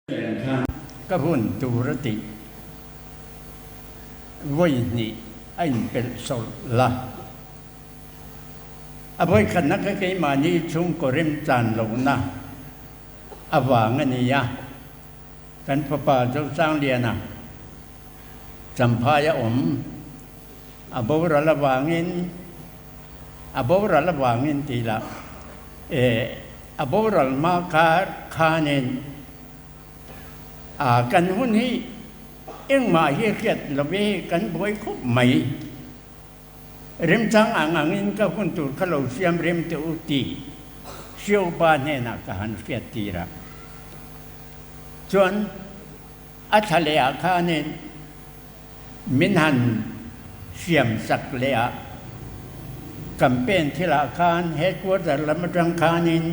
Eng khan ka hun tur a tih vawi hnih a inpelh sawrh la. A vawikhatna kha keimahni chhungkaw remchan lohna avang a ni a, kan fapa Zosangliana Champhai a awm a boral avangin a boral avangin tih lah eh A boral hma kar khanin a kan hun hi engmah hi hriat love kan buai khawp mai. Remchang ang angin ka hun tur kha lo siam rem teh u tih Siopa hnenah ka han hriat tir a. Chuan a thla leh ah khanin Min han siam sak leh a, campaign thilah khan headquarter lam atang khanin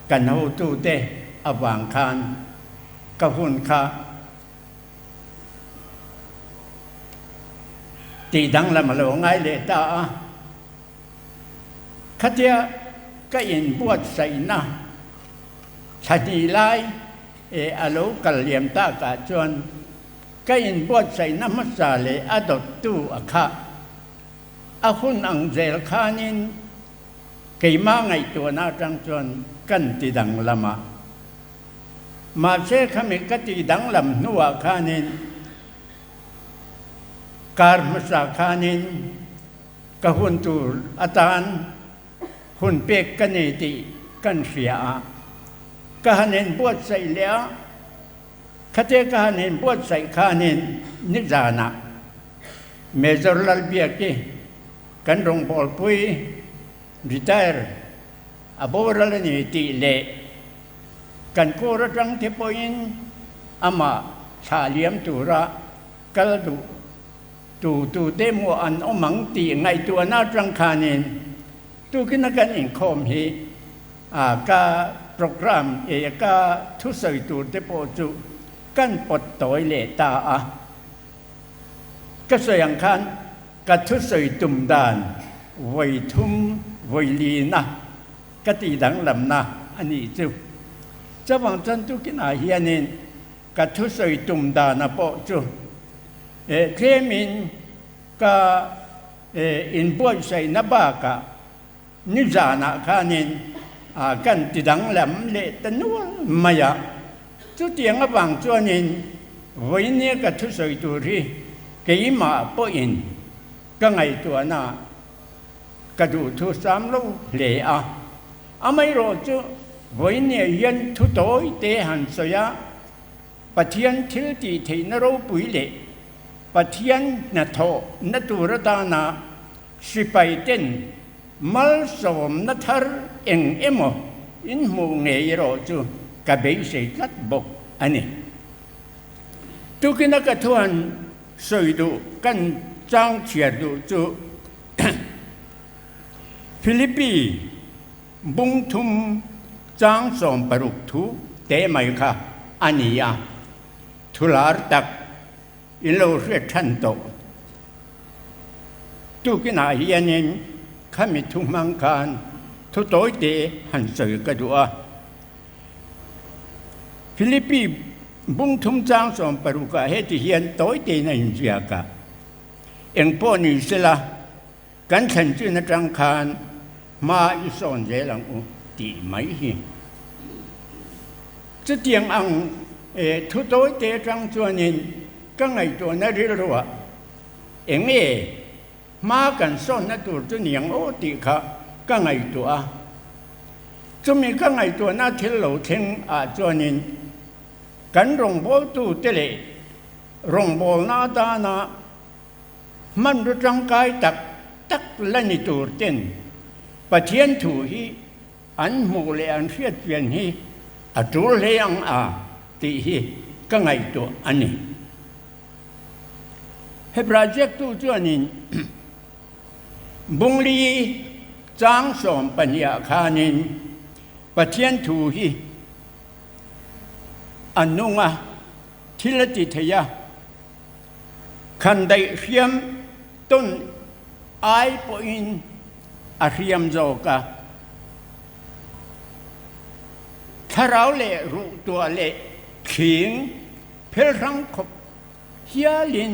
kan hotute avang khan ka hun kha tih danglam a lo ngai leh ta a. Khatia ka inbuatsaihna thla hnih lai a lo kal liam takah chuan Ka inbuatsaihna hmasa leh a dawttu a khah. A hun ang zel khanin keimah ngaihtuahna atang chuan kan ti danglam a. Mahse khami ka ti danglam hnuah khanin kar hmasa khanin ka hun tur atan hun pek ka nei tih kan hria a. Ka han inbuatsaih leh a. Khate ka han inbuatsaih khanin nizanah Major Lalbiaki kan rawngbawlpui retire a boral a ni tih leh kan kawr atang te pawhin amah thlah liam tura kal duh tu tute maw an awm ang tih ngaihtuahna atang khanin tukina kan inkhawm hi A ka program e ka thusawi tur te pawh chu kan pawt tawi leh ta a. Ka sawi ang khan ka thusawi tum dan vawi thum vawi lina ka tih danglamna a nih chu. Chuvang chuan tukinah hianin ka thusawi tum dana pawh chu tlemin ka inbuatsaihna bakah Nizanah khanin kan ti danglam leh ta nual mai a, chutiang avang chuanin vawinia ka thusawi tur hi keimah pawhin ka ngaihtuahna ka duhthu sam lo hle a. Amaherawhchu vawinia hian thu tawi te han sawi a, Pathian thil tih theihna ropui leh Pathian hnathawhna tur atana Sipai ten malsawmna thar eng emaw in hmuh ngei erawh chu ka beisei tlat bawk a ni. Tukina ka thuan sawi duh kan chang chhiar duh chu Philippi bung thum chang 60 thu teh mai kha a ni a, thu lar tak In lo hriat than tawh. Tukinah hianin khami thu hmang khan thu tawi te han sawi ka duh a. Philippi bung thum chang 60 ah heti hian tawi tein a inziak a, Engpawh ni sela, kan thlen chin atang khan hma i sawn zel ang u tih mai hi. Chutiang ang thu tawite atang chuanin ka ngaihtuahna rilruah eng nge hma kan sawnna tur chu ni ang aw tih kha ka ngaihtuah a. Chumi ka ngaihtuahna thil lo thleng ah chuanin kan rawngbawltute leh rawngbawlna atana Hmanraw tangkai tak tak la ni tur ten Pathian thu hi an hmuh leh an hriat pian hi a tul hle ang a tih hi ka ngaihtuah a ni. Hebrai ziaktu chuanin Bungli chang 12 ah khanin Pathian thu hi a nung a, thil a ti thei a, Khan daih hriam tawn ai pawhin a hriam zawk a. Thlarau leh ruhtuah leh. Thing phel hrang khawp hialin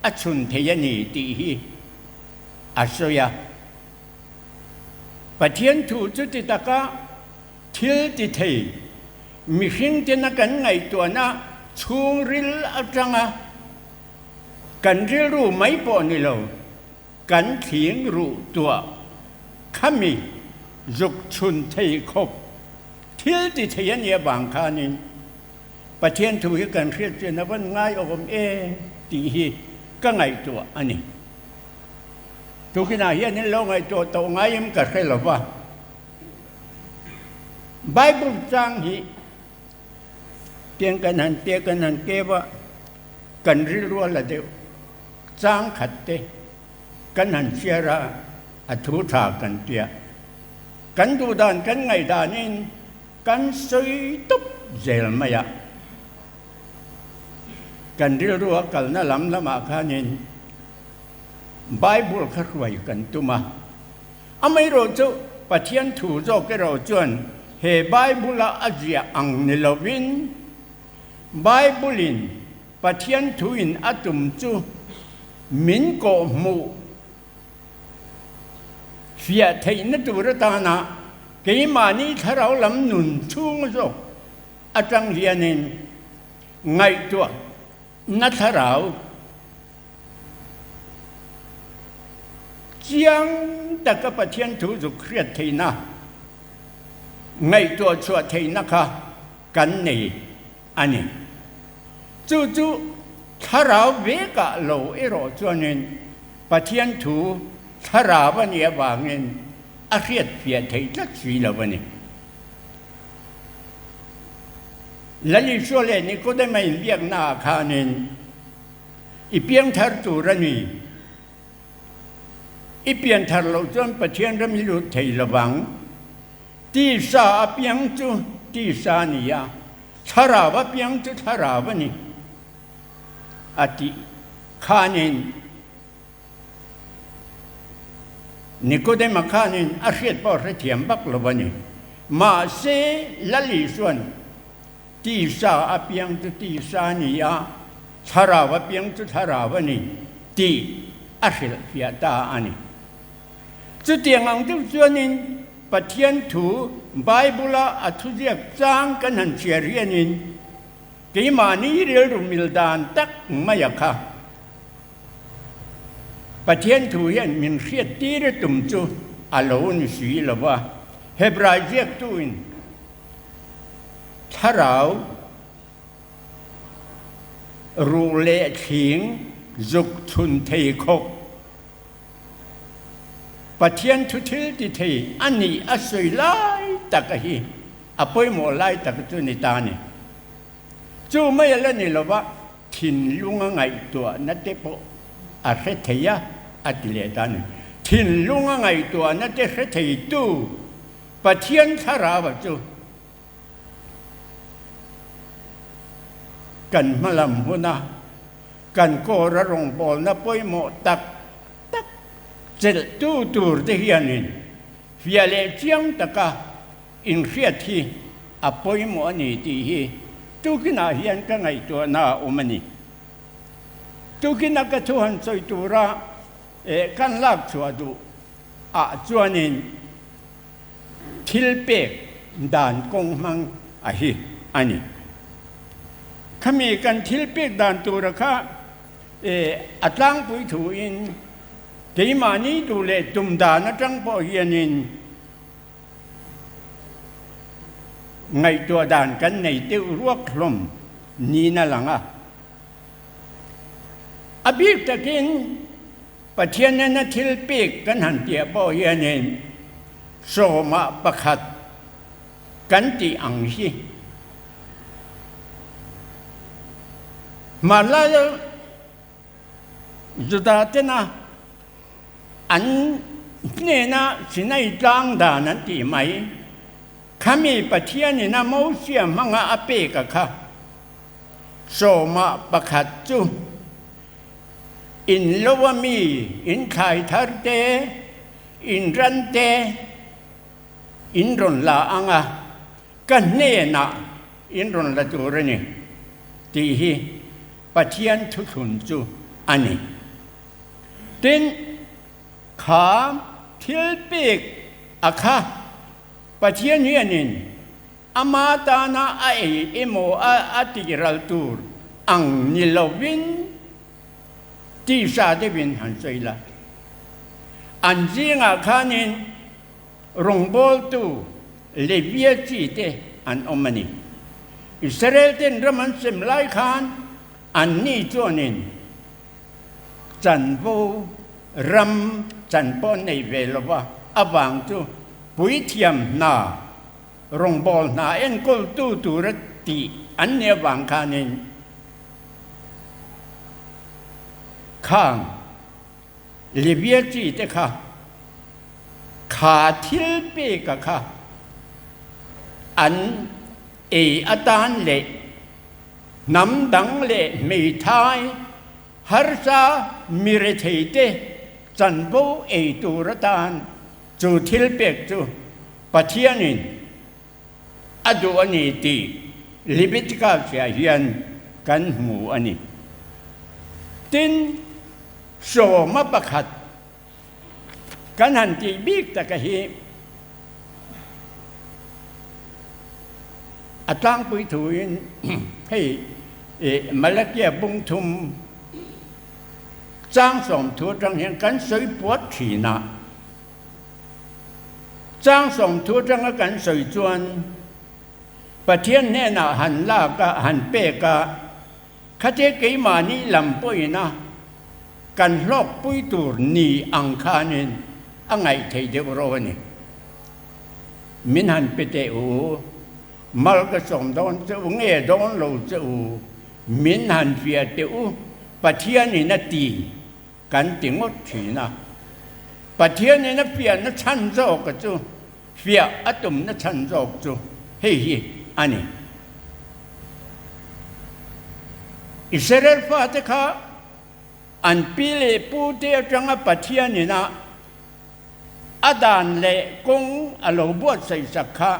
a chhun thei a ni tih hi a sawi a. Pathian thu chu ti taka thil ti thei mihring tena kan ngaihtuahna chhungril atanga kan rilru mai pawh ni lo, kan thing ruh tuah khami zuk chhun thei khawp thil ti thei a nih avang khanin Pathian thu hi kan hriat chian a van ngai awm e tih hi ka ngaihtuah a ni. Tukinah hian in lo ngaihtuah tawh ngai em ka hre lo va. Bible chang hi tiang kan han tia kan han keu a, kan rilru a la deuh. Chang khat te kan han chhiar a, a thu tha kan tia. Kan duh dan kan ngaih danin kan sawi tawp zel mai a. Kan rilru a kalna lam lamah khanin Bible kha hruai kan tum a. Amaherawh chu Pathian thu zawk erawh chuan he Bible-a a ziah ang ni lovin Bible-in Pathian thuin a tum chu min kawhhmuh fiah theihna tur atana keimahni thlarau lam nun chhung zawk atang hianin ngaihtuah na thlarau chiang taka Pathian thu zuk hriat theihna, ngaihtuah chhuah theihna kha kan nei a ni. Chu chu thlarau vekah lo erawh chuanin Pathian thu thlarau a nih avangin a hriat fiah theih tlat si lo a ni. Lal Isua leh Nikodema inbiaknaah khanin i piangthar tur a ni. I pianthar loh chuan Pathian ram i lut thei lo vang. Tisa a piang chu tisa a ni a, thlarau a piang chu thlarau a ni, a tih khanin Nikodema khanin a hriat pawh a hrethiam vak lo a ni. Mahse, Lal Isua'n tisa a piang chu tisa a ni a, thlarau a piang chu thlarau a ni tih a hrilhfiah ta a ni. Chutiang ang deuh chuanin Pathian thu Bible-a a thuziak chang kan han chhiar hianin keimahni rilru mil dan tak mai a kha. Pathian thu hian min hriat tir a tum chu a lo ni si lo va. Hebrai ziaktuin thlarau ruh leh thling zuk chhun thei khawp Pathian thu thil ti thei a nih a sawi lai tak a hi a pawimawh lai tak chu ni ta a ni. Chu mai a la ni lova thinlung a ngaihtuahna te pawh a hre thei a, a ti leh ta a ni. Thinlung a ngaihtuahna te hre theitu Pathian thlarau a chu Kan hmalam huna kan kawra rawngbawlna pawimawh tak tak chelhtu tur te hianin fiah leh chiang taka inhriat hi a pawimawh a ni tih hi tukinah hian ka ngaihtuahna a awm a ni. Tukina ka thu han sawi tura kan lak chhuah duh ah chuanin, Thil pek dan kawng hmang a hi a ni. Khami kan thil pek dan tura kha a tlangpui thuin keimahni duh leh tum dan atang pawh hianin ngaihtuah dan kan nei deuh ruak hlawm niin a lang a. A bik takin Pathian nena thil pek kan han tih pawh hianin sawmah pakhat kan tih ang hi hmanlaia Juda tena an hnena Sinai tlang dan an tih mai khami Pathianin a Mosia hmanga a pek a kha sawmah pakhat chu In lo a mi, in thlai thar te, in ran te in rawn la ang a, ka hnenah in rawn la tur a ni. tih hi Pathian thuthlun chu a ni. Tin, kha thil pek a kha Pathian hianin ama tana a ei emaw a tih ral tur ang ni lovin tisa deuhin han sawi la. An zingah khanin rawngbawltu Levia chi te an awm a ni. Israel ten ram an sem lai khan anni chuanin chanvo ram chan pawh an nei ve lo va, avang chu puithiam hna rawngbâwl hna enkawltu tura tih an nih avang khanin khang Levia chi te kha kha thil peka kha an ei atan leh hnam dang leh hmeithai harsa mi rethei te chanvo ei tur atan chu thil pek chu Pathianin a duh a ni tih Leviticus ah hian kan hmu a ni. Tin, sawma pakhat kan han tih bik taka hi a tlangpui thuin hei Malakia bung thum chang sawmthu atang hian kan sawi puat thin a. Chang sawmthu atanga kan sawi chuan Pathian hnenah han lak a, han pek a, khatia keimahni lam pawhin a kan hlawkpui tur ni ang khanin a ngaih theih deuh rawh a ni. Min han pe teh u, mal ka sawm dawn che u nge dawn lo che u, min han fiah teh u, Pathianin a ti. Kan ti ngawt thin a. Pathianin a fiahna chhan zawk a chu, fiah a tumna chhan zawk chu hei hi a ni. Israel fate kha an pi leh pute atanga Pathianin a a dan leh kawng a lo buatsaih sak kha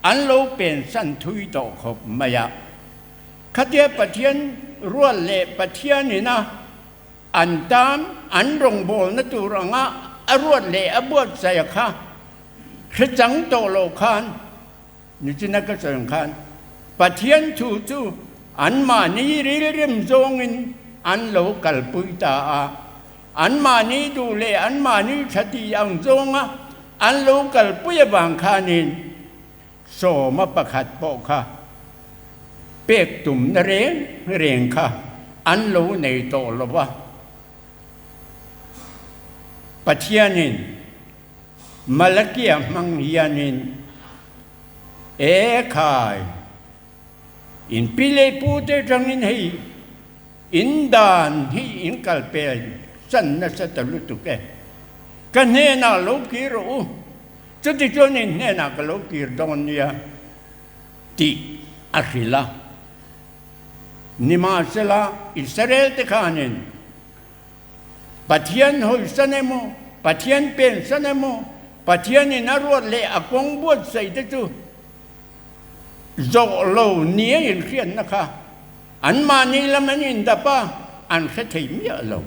an lo pensan thui tawh khawp mai a. Khatia Pathian rual leh Pathianin a an tan an rawngbawlna tur anga a ruat leh a buatsaih a kha hre chang tawh loh khan nichina ka sawi ang khan Pathian thu chu anmahni rilrem zawngin an lo kalpui ta a, anmahni duh leh anmahni tha tih ang zawnga an lo kalpui avang khanin Sawma pakhat pawh kha pek tumna reng reng kha an lo nei tawh lo va. Pathianin Malakia hmang hianin, E khai, in pi leh pute atangin hei in dan hi in kal pel chan nasa ta lutuk e. Ka hnenah lo kir rawh u. Chuti chuan in hnenah ka lo kir dawn nia tih a hrilh a. Nimahsela, Israel-te khanin Pathian hawisan emaw, Pathian pensan emaw, Pathianin a ruat leh a kawng buatsaih te chu zawh lo nia inhriatna kha anmahni lam an indap a, an hre thei miah lo.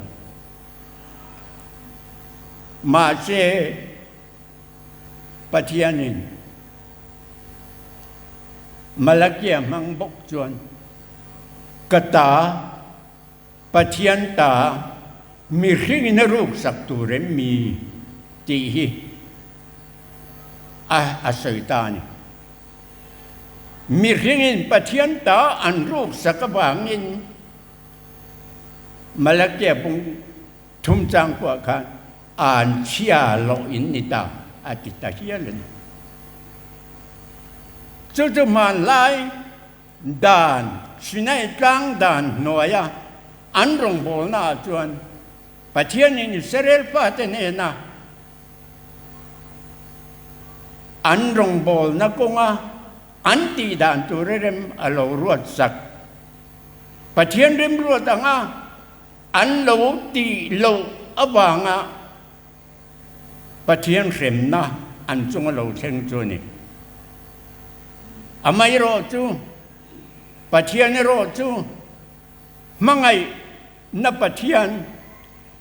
Mahse, Pathianin Malakia hmang bawk chuan, Ka ta, Pathian ta, mihringin a ruksak tur em mi? tih hi a a sawi ta a ni. Mihringin Pathian ta an ruksak avangin Malakia bung thum chang pawh khan An chhia loh in ni ta, a ti ta hial a ni. Chu chu hmanlai dan, Sinai tlang dan hnuaia an rawngbawlna ah chuan Pathianin Israel fate hnena an rawngbawlna kawnga an tih dan tura rem a lo ruat sak. Pathian remruat anga An lo tih loh avanga Pathian hremna an chunga lo thleng chu a ni. Amaherawhchu. Pathian erawh chu hmangaihna Pathian,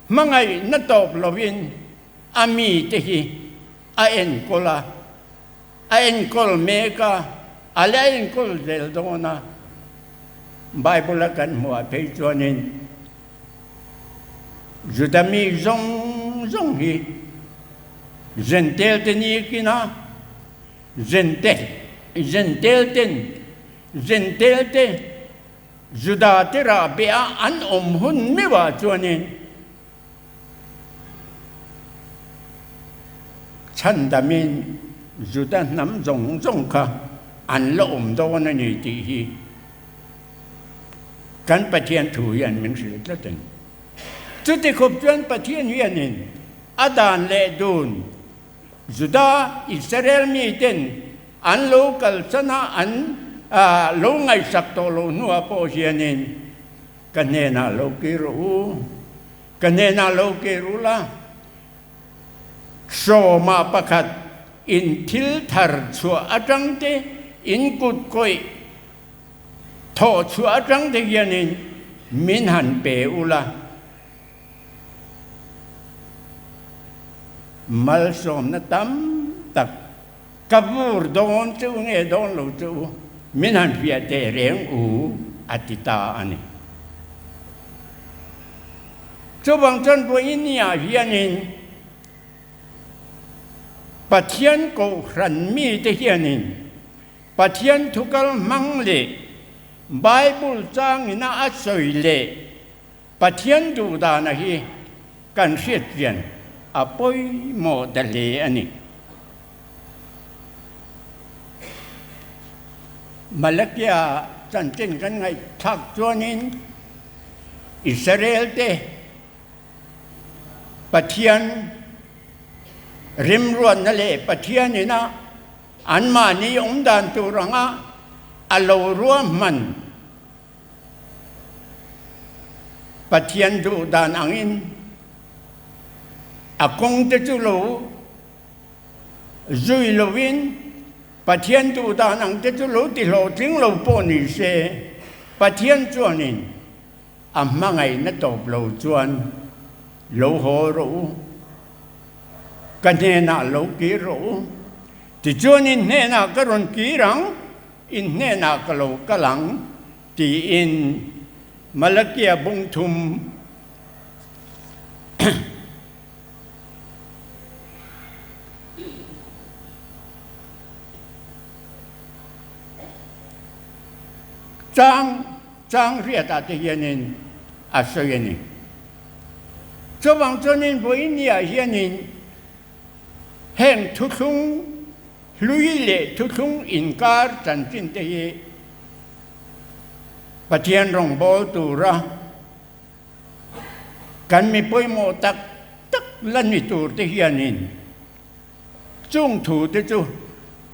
hmangaihna tawp lovin a mite hi a enkawl a, a enkawl mek a, a la enkawl zel dawn a. Bible-a kan hmuh ah phei chuanin Juda mi zawng zawng hi Jentail te ni kina Jentail Jentail ten Jentail te Juda te rahbeh a an awm hun meuh ah chuanin Chhandamin Juda hnam zawng zawng kha an la awm dawn a ni tih hi kan Pathian thu hian min hrilh tlat a ni. Chuti khup chuan Pathian hianin a dan leh dun Juda Israel miten an lo kalsan a, an lo ngaihsak tawh loh hnuah pawh hianin Ka hnenah lo kir rawh u, ka hnenah lo kir u la, sawmah pakhat in thil thar chhuah atang te, in kut kawih thawh chhuah atang te hianin min han pe u la. Malsawmna tam tak ka vur dawn che u nge dawn lo che u, min han hriat teh reng u, a ti ta a ni. Chuvang chuan vawinia hianin Pathian Kohhran mite hianin Pathian thukal hmang leh Bible changina a sawi leh Pathian duhdana hi kan hriatchian a pawimawh ta hle a ni. Malakia chanchin kan ngaihthlak chuanin Israel-te Pathian rimruatna leh Pathianina anmahni awmdan tur anga a lo ruahman Pathian duh dan angin a kawng te chu lo zui lovin Pathian duh dan ang te chu lo ti hlawhtling lo pawh ni se, Pathian chuanin a hmangaihna tawp lo chuan lo haw rawh u, ka hnenah lo kir rawh u, tichuan in hnenah ka rawn kir ang. In hnenah ka lo kal ang, tiin Malakia bung thum chang chang hriatah te hianin a sawi a ni. Chuvang chuanin vawinia hianin heng thuthlung Hlui leh thuthlung inkar chanchin te hi Pathian rawngbâwl tura kan mi pawimawh tak tak la ni tur te hianin chung thu te chu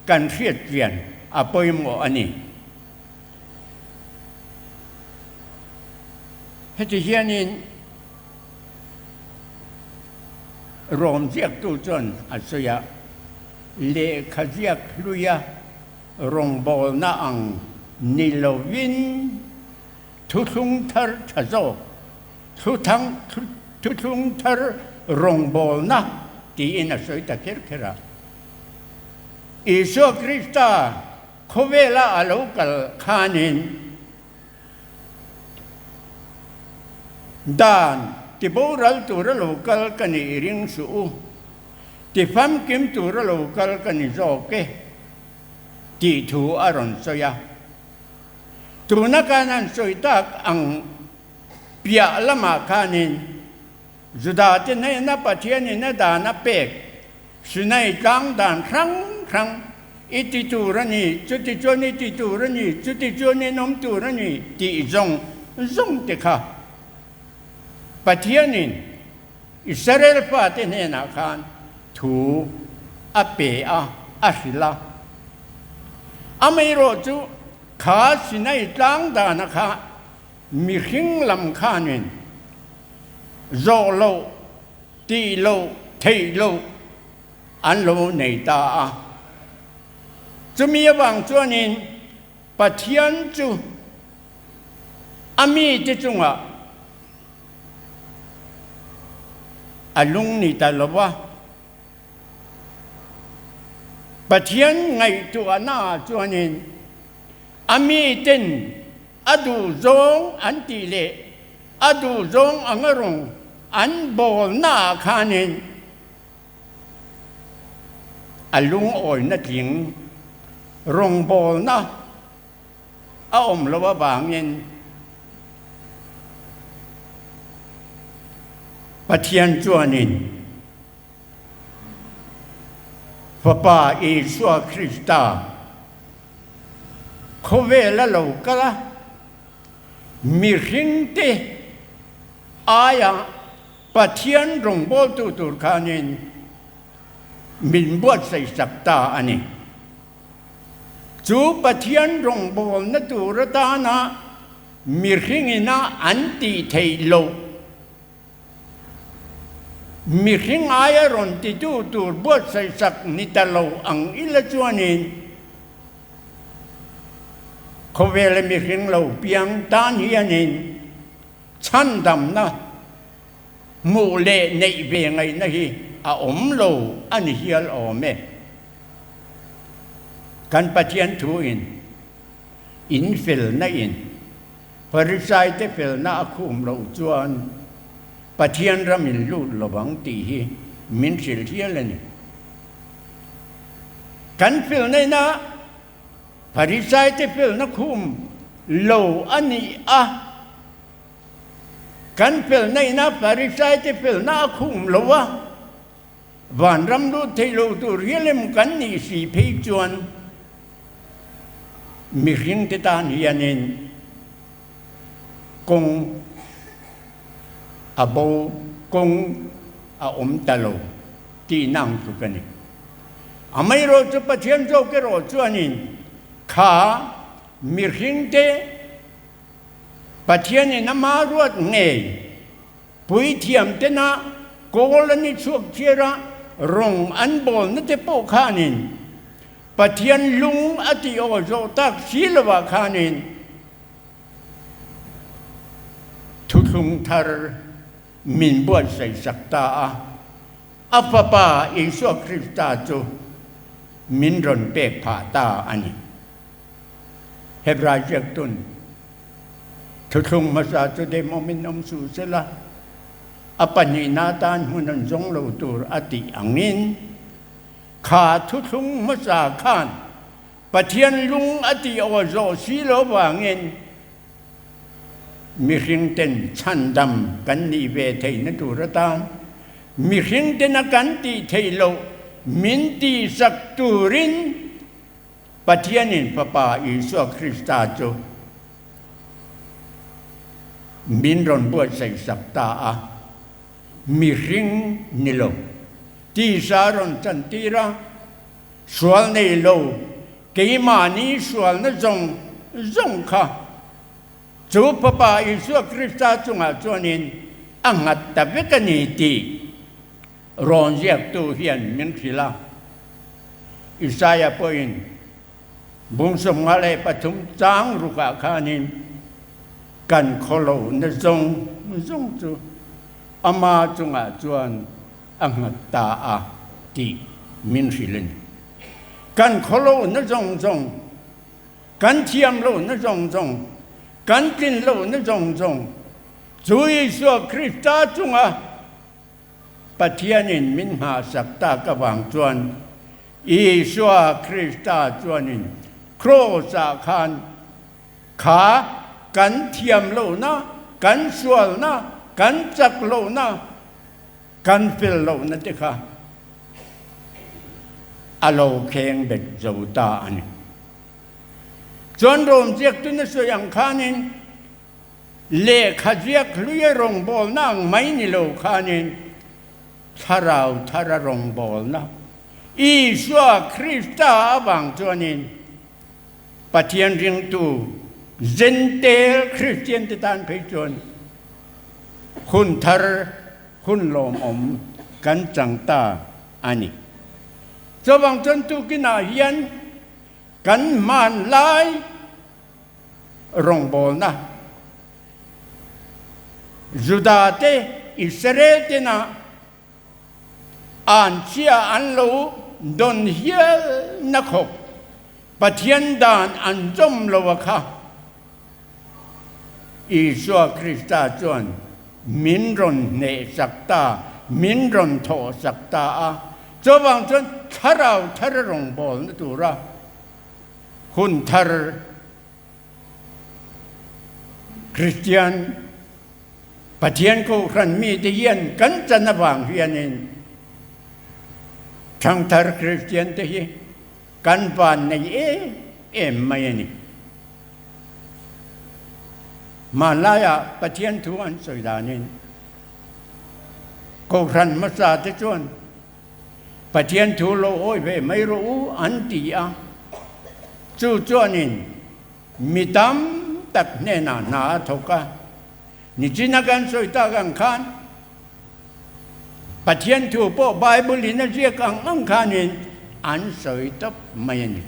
kan hriat chian a pawimawh a ni. Heti hianin Rom ziaktu chuan a sawi a. Lehkha ziak hluia rawngbawlna ang ni lovin thuthlung thar tha zawk, thuthang thuthlung thar rawngbawlna tiin a sawi ta kher kher a. Isua Krista khawvela a lo kal khanin dan tiboral tura lo kal ka nih ring suh u. Ti famkim tura lo kal ka ni zawk e, tih thu a rawn sawi a. Tuna khan an sawi tak ang piah lamah khanin Judate hnena Pathianin a dan a pek Sinai tlang dan hrang hrang i ti tur a ni, chuti chuan i ti tur a ni, chuti chuan in awm tur a ni tih zawng zawng te kha Pathianin Israel fate hnenah khan thu a pe a, a hrilh a. Amaherawh chu kha Sinai tlang dana kha mihring lam khanin zawh loh, tih loh, theih loh an lo nei ta a. Chumi avang chuanin Pathian chu. A mite chungah a lung ni ta lo va. Pathian ngaihtuahna ah chuanin a miten a duhzawng an tih leh a duhzawng anga rawng an bawlna ah khanin a lungawina tling rawngbawlna a awm loh avangin Pathian chuanin Fapa Isua Krista khawvel a lo kal a, mihringte aia Pathian rawngbawltu tur khanin min buatsaihsak ta a ni. Chu Pathian rawngbawlna tur atana mihringina an tih theih loh, mihring aia rawn titu tur buatsaihsak ni ta lo ang ila chuanin khawvela mihring lo piang tan hianin chhandamna hmuh leh neih ve ngaihna hi a awm lo a ni hial awm e. Kan Pathian thuin in felna in Pharisaite felna a khum loh chuan Pathian ram in lut lo ang tih hi min hrilh hial a ni. Kan felna ina Pharisaite felna khum lo a nih a, kan felna ina Pharisaite felna a khum lo a, Vanram lut theih lo tur hial em kan nih si phei chuan mihringte tan hianin kawng a bo, kawng a awm ta lo tihna ang tluk a ni. Amaherawhchu Pathian zawk erawh chuanin kha mihringte Pathianin ama ruat ngei Puithiam tena kawl an i chhuak chiar a, rawng an bawlna te pawh khanin Pathian lung a tih aw zawh tak si lovah khanin thuthlung thar min buatsaihsak ta a, a Fapa Isua Krista chu min rawn pek phah ta a ni. Hebrai ziaktun. Thuthlung hmasa chu demawmin awm suh sela, a pahnihna atan hmun an zawng lo tur a tih angin, kha thuthlung hmasa khan Pathian lung a tih aw zawh si lo vangin mihring ten chhandam kan nih ve theihna tur atan mihring tena kan tih theih loh min tihsak turin Pathianin Fapa Isua Krista chu min rawn buatsaihsak ta a, mihring ni lo, tisa rawn chantir a, sual nei lo, keimahni sualna zawng zawng kha chu Fapa Isua Krista chungah chuanin a nghat ta vek a ni tih Rawn ziaktu hian min hrilh a, Isaiah pawhin bung 53 chang rukah khanin kan khawlohna zawng zawng chu ama chungah chuan a nghat ta a tih min hrilh a ni. Kan khawlohna zawng zawng, kan thiam lohna zawng zawng, kan tlin lohna zawng zawng chu Isua Krista chunga Pathianin min nghahsak tak avang chuan Isua Krista chuanin Kraws-ah khan kha kan thiam lohna, kan sualna, kan chak lohna, kan fel lohna te kha a lo kheng bet zo ta a ni. Chuan Rom ziaktuna sawi ang khanin Lehkha ziak hluia rawngbawlna ang mai ni lo khanin Thlarau thara rawngbawlna Isua Krista avang chuanin Pathian ringtu Jentail Kristiante tan phei chuan hun thar hun lawmawm kan chang ta a ni. Chuvang chuan tukinah hian kan hmanlai rawngbawlna. Juda te, Israel tena an chia an lo dawn hial na khawp Pathian dan an zawm lo a kha. Isua Krista chuan min rawn hnehsak ta, min rawn thawhsak ta a, chuvang chuan thlarau thar a rawngbawlna tura hun thar Kristian Pathian Kohhran mite hian kan chan avang hianin thangthar Kristian te hi kan van nei em em mai a ni. Hmanlaiah Pathian thu an sawi danin Kohhran hmasa te chuan Pathian thu lo awi ve mai rawh u an ti a, chu chuanin mi tam tak hnenah hna a thawk a. Nichina kan sawi tak ang khan Pathian thu pawh Bible in a ziak ang ang khanin an sawi tawp mai a ni.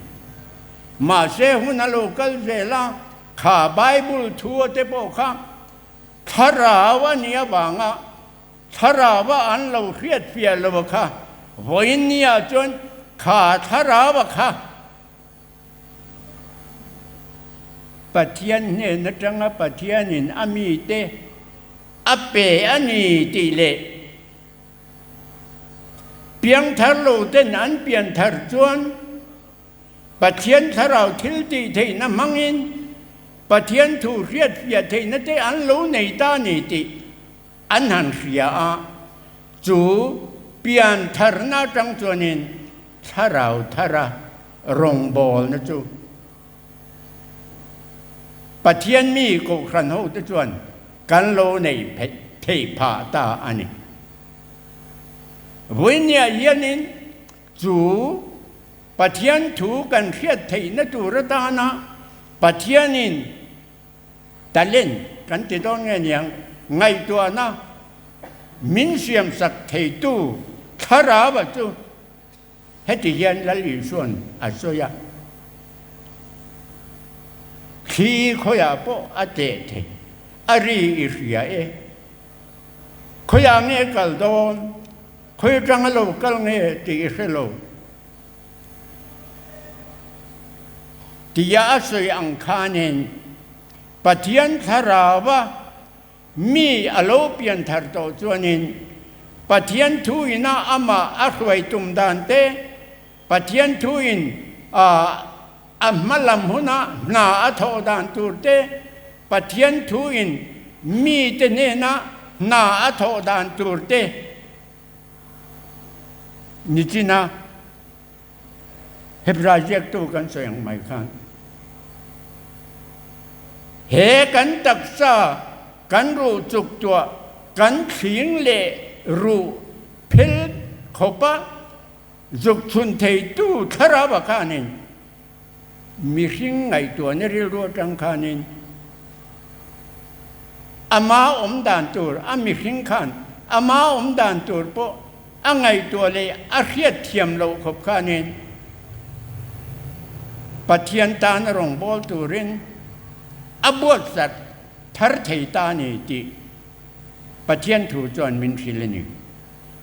Mahse hun a lo kal zel a, kha Bible thu a te pawh kha thlarau a nih avanga Thlarau-a an lo hriatfiah lo a kha, vawiin nia chuan kha thlarau-a kha Pathian hnen atanga Pathianin a mite a pe a ni tih leh piangthar lo ten an pianthar chuan Pathian thlarau thil tih theihna hmangin Pathian thu hriatfiah theihna te an lo nei ta a ni tih An han hria a, chu pian tharna atang chuanin thlarau thara rawngbawlna chu Pathian mi Kohhran hote chuan kan lo nei theih phah ta a ni. Vawinia hianin chu Pathian thu kan hriat theihna tur atana Pathianin Talent kan ti dawn nge niang, ngaihtuahna min siamsak theitu thlarau a chu heti hian Lal Isua'n a sawi a, Thli khawiah pawh a teh thei, a ri i hria e. Khawiah nge kal dawn, khawi atanga lo kal nge tih i hre lo. Tia a sawi ang khanin Pathian Thlarauva mi a lo pian thar tawh chuanin Pathian thuin a amah a hruai tum dan te, Pathian thuin a hma lam huna hna a thawh dan tur te, Pathian thuin mite hnena hna a thawh dan tur te Nichina Hebrai ziaktu kan sawi ang mai khan he kan taksa kan ruh chuk tuah kan thling leh ruh phel khawpa zuk chhun theitu thlarau ah khanin mihring ngaihtuahna rilru atang khanin ama awm dan tur a mihring khan ama awm dan tur pawh a ngaihtuah leh a hriat thiam loh khawp khanin Pathian tan a rawngbâwl turin a buatsak thar thei ta a ni tih Pathian thu chuan min hrilh a ni.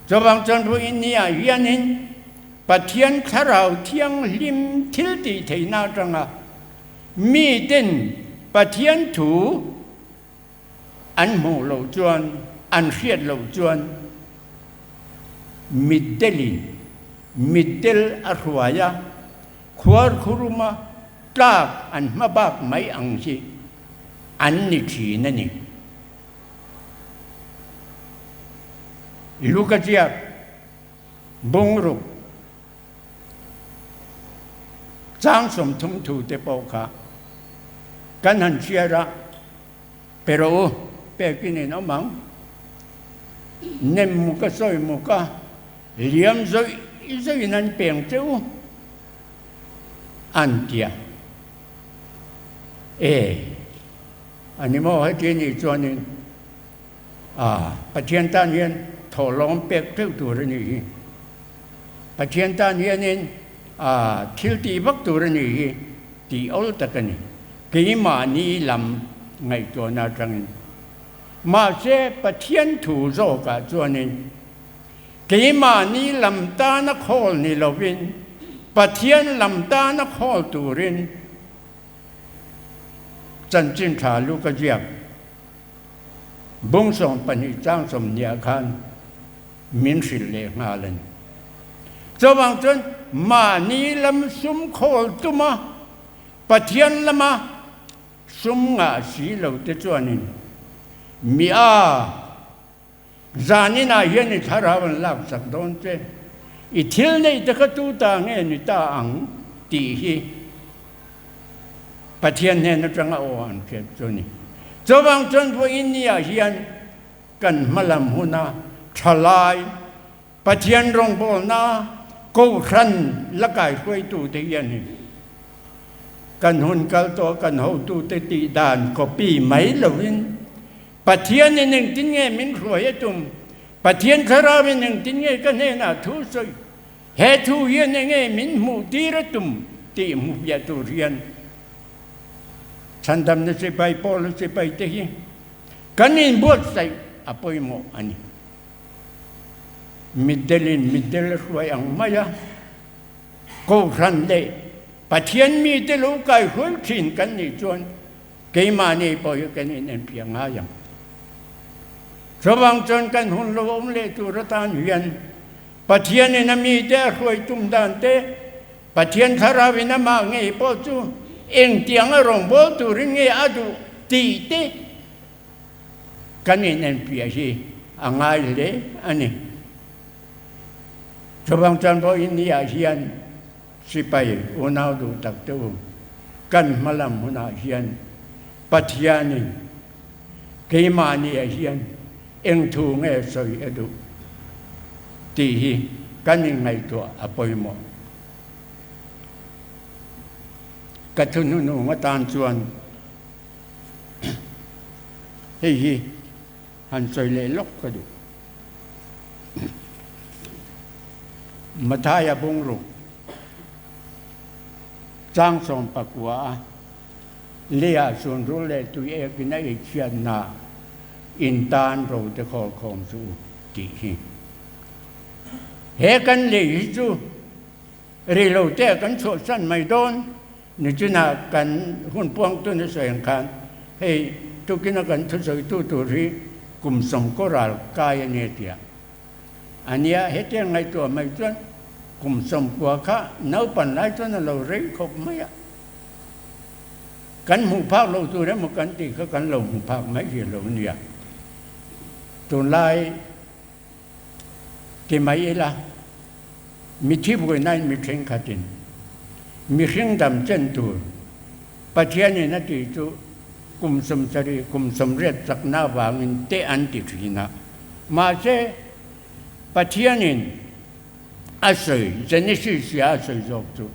Chuvang chuan Ruihnia hianin Pathian Thlarau Thianghlim thil tih theihna atanga miten Pathian thu an hmuh loh chuan, an hriat loh chuan mitdelin mitdel a hruai a, khuarkhuruma tlak an hma bak mai ang hi an ni thin a ni. Luka ziak bungruk chang 30 thu te pawh kha kan han chhiar a, pe rawh u, pekin in awm ang. Nem muk a sawi muk a, liam zawih zawih in an peng che u an ti a. E. A ni maw heti nih chuanin a Pathian tan hian thawhlawm pek teuh tur a nih hi. Pathian tan hianin a thil tih vak tur a nih hi tih awl tak a ni. Keimahni lam ngaihtuahna atangin. Mahse, Pathian thu zawkah chuanin keimahni lam tana khawl ni lovin Pathian lam tana khawl turin chanchin tha lu ka ziak. Bung 12 chang 20ah khan min hrilh leh nghal a ni. Chuvang chuan mahni lam sum khawl tuma Pathian lama sum ngah si lo te chuanin mi a zaninah hian i thlarau an laksak dawn che, i thil neih te kha tu ta nge ni ta ang tih hi Pathian hnen atanga aw an hriat chu a ni. Chuvang chuan vawiin niah hian kan hmalam huna thalai Pathian rawngbawlna Kohhran la kaihruaitute hianin kan hun kal tawh kan hotute tih dan copy mai lovin Pathianin engtin nge min hruai a tum, Pathian Thlarauin engtin nge ka hnenah thu sawi, he thu hian enge min hmuh tir a tum tih hmu piah tur hian Chhandamna sipai Paula sipaite hi kan inbuatsaih a pawimawh a ni. Mitdelin mitdel a hruai ang mai a, Kohhran leh Pathian mite lo kaihruai thin kan nih chuan keimahni pawh hi kan inenpiah ngai ang. Chuvang chuan kan hun lo awm leh tur atan hian Pathianin a mite a hruai tum dan te, Pathian Thlarauin amah ngei pawh chu engtiang a rawngbâwl turin nge a duh tih te, Kan inenpiah hi a ngai hle a ni. Chuvang chuan vawiin niah hian sipai unau duh tak te u, kan hma lam hunah hian Pathianin keimahniah hian eng thu nge sawi a duh tih hi kan inngaihtuah a pawimawh. Ka thuhnunung atan chuan Hei hi han sawi leh lawk ka duh. Mathaia bungruk chang 19 a leiah sunrul leh tui ekin a ei chhiatna in tan ro te khawl khawm chu u tih hi. He kan lei hi chu rei lo te kan chhuahsan mai dawn. Nichina kan hun puangtu ni sawi ang khan hei tukina kan thusawitu tur hi kum 90 ral kai a ni a ti a. A nia, hetiang ngaihtuah mai chuan kum 90 kha naupan lai chuan a lo rei khawp mai a. Kan hmuh phak lo tur emaw kan tih kha kan lo hmu phak mai hi a lo nia. Tunlai Ti mai ila, mithi buainain mi thenkhatin mihring dam chen tur Pathianin a tih chu kum 70, kum 80 chakna avangin te an ti thin a. Mahse, Pathianin a sawi, Genesis tia a sawi zawk chu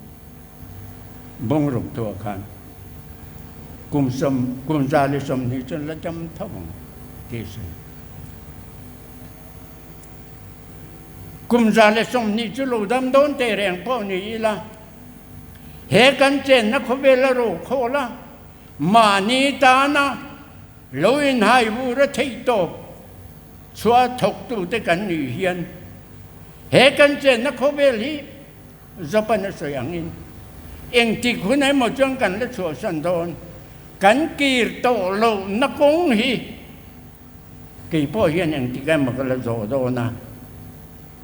bungruk tuah khan kum sawm, kum 120 chuan la dam tho ang tih a sawi. Kum 120 chu lo dam dawn teh reng pawh ni ila, he kan chenna khawvel a ro khawl a, mahni tana lo inhai vur a theih tawp chhuah thawktute kan nih hian he kan chenna khawvel hi Japan a sawi angin engtik hun emaw chuan kan la chhuahsan dawn, kan kir tawh lohna kawng hi Kei pawh hian engtik emaw ka la zawh dawn a,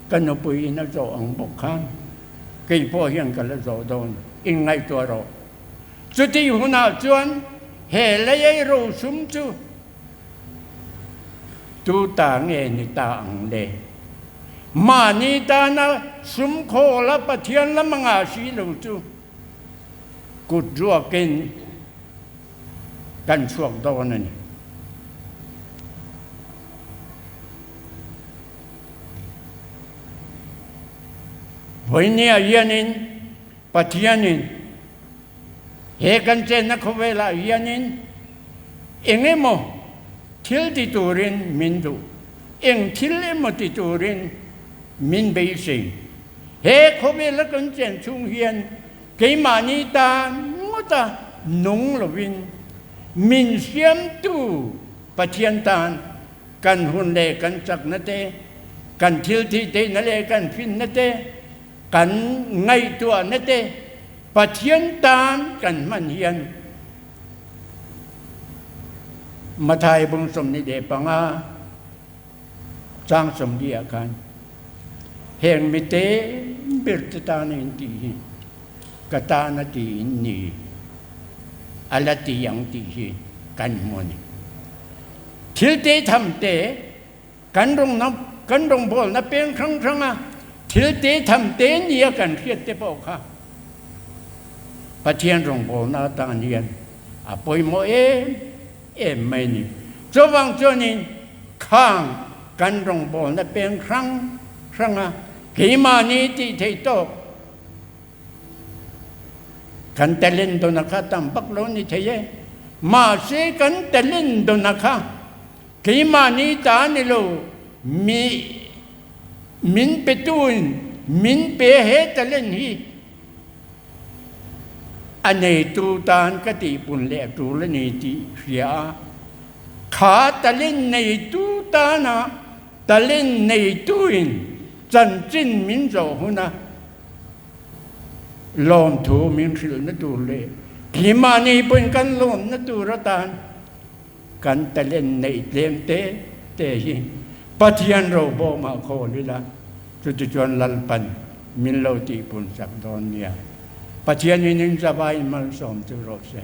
ka nupui in a zawh ang bawk khan kei pawh hian ka la zawh dawn, inngaihtuah rawh. Chuti hunah chuan he lei rosum chu tu ta nge ni ta ang le? Mahni tana sum khawl a Pathian lam anga si lo chu kut ruakin kan chhuak dawn a ni. Vawinia hianin Pathianin he kan chenna khawvelah hianin eng emaw thil ti turin min duh, eng thil emaw ti turin min beisei. He khawvela kan chen chhung hian Keimahni tan ngawta nung lovin min siamtu Pathian tan Kan hun leh kan chakna te, kan thil thih theihna leh kan finna te, kan ngaihtuahna te Pathian tan kan hman hian Mathai bung 25 chang 40 ah khan heng mite ber te tana in tih hi ka tana ti in ni a la ti ang tih hi kan hmu a ni. Thil te tham te kan rawng kan rawngbawlna peng hrang hranga thil te tham te nia kan hriat te pawh kha Pathian rawngbawlna atan hian a pawimawh em em mai a ni. Chuvang chuanin khang kan rawngbawlna peng hrang hranga keimahni tih theih tawk Kan talent dawna kha tam vak lo ni thei e. Mahse kan talent dawna kha keimahni ta ni lo, mi min petuin min pe he talent hi a neitu tan ka tihpun leh a tul a ni tih hria a, kha talent neitu tana talent neituin chanchin min zawh huna Lawmthu min hrilhna tur leh keimahni pawhin kan lawmna tur atan kan talent neih tlem te te hi Pathian robawmah khawl ila, chutichuan Lalpan min lo tihpun sak dawn nia. Pathianin in zavaiin malsawm chu rawh se.